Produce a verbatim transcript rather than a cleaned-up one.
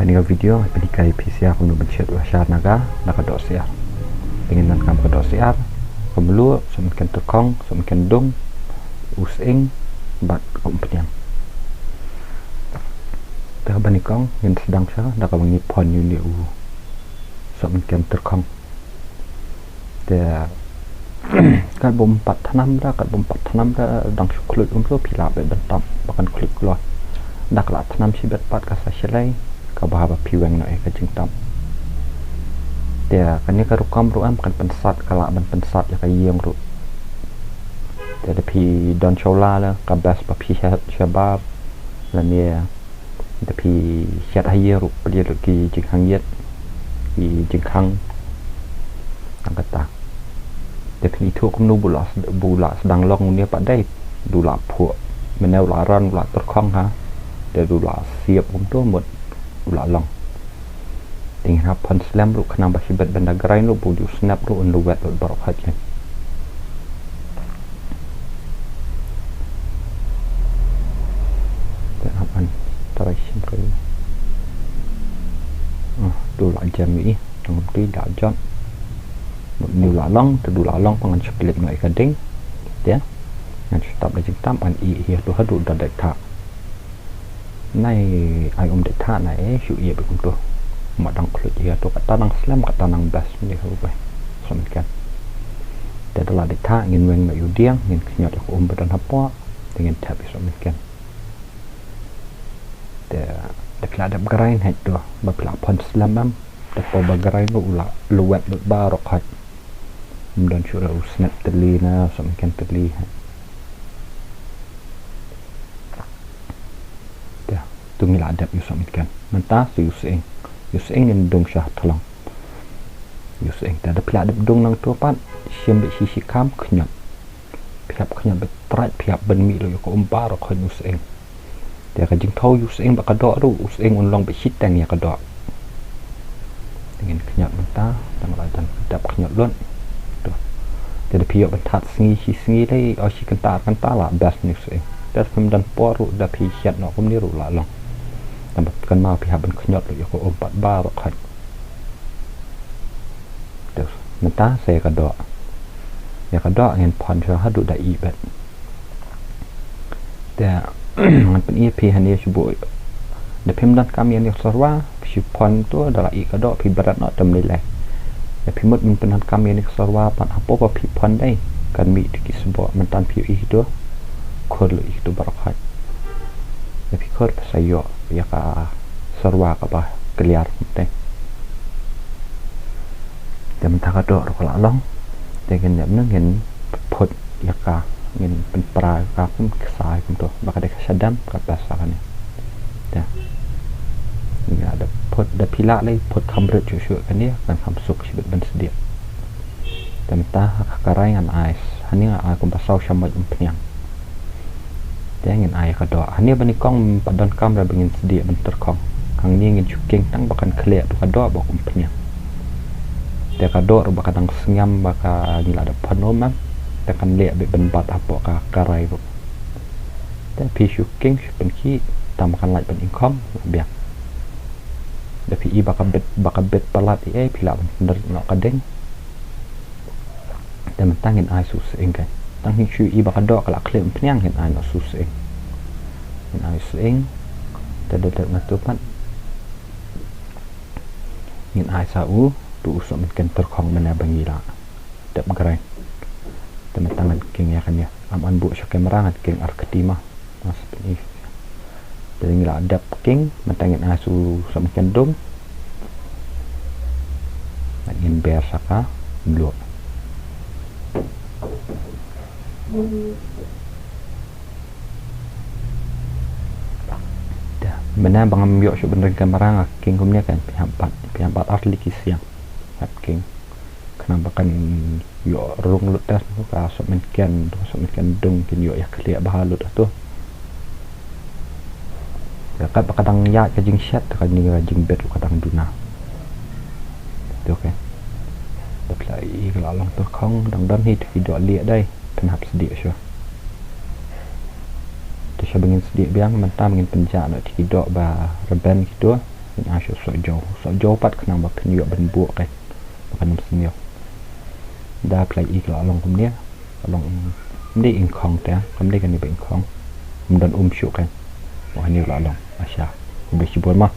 Kane ka video nga pynhikai phi sha kumno ban shet u hashar Naga da ka doh syiar. Te ngin donkam ka doh syiar, ka mluh, sohmynken tyrkhong, sohmynken dung, u sying bad ka umphniang. Te haba nyngkong ngin sdang sha da kaba ngi phon ïa une u sohmynken tyrkhong. Te kat bym pat thnam da, kat bym pat thnam da, dang shu khluit kumto phi lah beit ban tap ba kan khluit kloi. Da ka la thnam shibit pat ka sa shlei, kaba haba phi weng noh ïa ka jingtap. Te kane ka rukom ruh em kan pynsat, ka lah ban pynsat ïa ka ïing ruh. Te da phi don sha u la la ka best ba phi shet shabar lane da phi shet ha ïing ruh plie lut ki jingkhang ïit, ki jingkhang. Tang kata. Te phin ithuh kumno ba u la, ba u la sdang long une pat dei. Da u la phuh. Mynne u la ran, u la tyrkhong ha. Te da u la siap kumto mut u la long. Te ngin hap phon slem ruh khnang ba shibit ban da grind ruh ba u ju snap ruh un lwet lut baroh khoit. Te hap ban try shim ruh. Ah, da u la jem ïa i, tang kumta da jot. Mut une u la long, te da u la long pat ngan shu click noh ïa ka ding. Te ngan shu tap da jingtap, ngan ïeh ïa tu haduh da dei thah. Nai ai um dei thah nai eh shu ïeh beit kumto. Ma dang khluit ïa tu, kata nang slem, kata nang best ne ho bai. Sohmynken. Te da la dei thah ngin weng noh ïa u dieng, ngin khñiot ïa ka um ba don hapoh, te ngin thep ïa sohmynken. Te da phi la dep grind hei tu, ba phi la phon slem em. Te poi ba grind ruh u la lwet lut baroh khoit. Ym don shuh ruh u snap tylli na sohmynken tylli. Te tu ngi la dep ïa u sohmynken. Mynta sa ïa u sying. Ïa u sying ngin dung sha thlong. Ïa u sying te da phi la dep dung nangto pat, shim beit shi shi kham khñiot. Phi hap khñiot beit trai, phi hap ban mih lut ïa ka um baroh khoit u sying. Te ka jingthew ïa u sying bad ka doh ruh, u sying un long beit shiteng ïa ka doh. Te ngin khñiot mynta, te ma la dang dep khñiot lut. To. Te da phi ïoh ban thad sngi shi sngi lei, o shi kynta ar kynta la best ne u sying. Te phim don por ruh da phi shet noh kumne ruh la long. Te bad kynmaw phi hap ban khñiot lut ïa ka um pat baroh khoit. Te mynta sa ïa ka doh. Ïa ka doh ngin phon sha haduh da i beit. Te ngan pyni ïa phi hangne shu buh. Da phim donkam ïa kane ka serwa, phi shu phon to da la i ka doh phi bret noh te ym lei lei. Da phi mut ban pyndonkam ïa kane ka serwa pat hapoh ba phi phon dei kan mih te ki sboh, mynta phi ïohi to. Khur lut ïa kito baroh khoit. Da phi khur phi sa ïoh ïa ka serwa kaba clear te. Te mynta ka doh ruh ka la long. Te ngin ïa mynne ngin phut ïa ka, ngin pynpra ïa ka kum ka sai kumto ba ka dei ka shadem ka best sa kane. Te ngin ïa da phut, da phi lah lei phut kham rit shuh shuh kane kan kham suk shibit ban sdieh. Te mynta ha ka karai ngan ai, hangne ngan ai kumba saw shamoit umphniang. Te ngin ai ka doh. Hangne ba nyngkong pat donkam re ba ngin sdieh ban tyrkhong. Hangne ngin shu king tang ba kan khleh bad ka doh bad ka umphniang. Te ka doh ruh ba ka dang sngem ba ka ngi la dep phon um em. Te kan leh beit ban bat hapoh ka karai ruh. Te phi shu king shu pynkhih tang ba kan lait ban ingkhong la biang. Da phi i ba ka bit, ba ka bit palat i ei phi lah ban pynrit noh ka ding. Te mynta ngin ai sa u sying kan. Tang hi shu i ba ka doh ka la khleh umphniang ngin ai noh sa u sying. Ngin ai u sying. Te da dep nga tu pat. Ngin ai sa u, tu u sohmynken tyrkhong mynne ba ngi la dep grind. Te mynta ngan king ïa kane. Am an buh sha kamera ngan king ar kti ma. Mas pynï. Te ngi la dep king, mynta ngin ai sa u sohmynken dung. Ngin ber sa ka mluh. Te mynne ba ngam ïoh shuh ban ring kamera nga king kumne kan phi hap bat, phi hap bat ar tylli ki siang. Hap king. Khnang ba kan ïoh rung lut te ka sohmynken, sohmynken dung kin ïoh ïa khlieh bha lut hato. Te kat ba ka dang ïaid ka jingshet te kane ka jingbit ruh ka dang duna. Te okay. Te phi la i ka la long tyrkhong dang don hi te ki doh lieh dei. Phin hap sdieh shuwa. Te shuwa ba ngin sdieh biang mynta ngin pynjah noh te ki doh ba rben kito. Nga shu soh jo, soh jo pat khnang ba phin ïoh ban buh kein. Ba kan ym sniew. Da phi la i ka la long kumne. Ka long, ym dei ingkhong te, kam dei kane ba ingkhong. Ym don um shuh kein. Ba kane la long. Asha. Khublei shibun mo.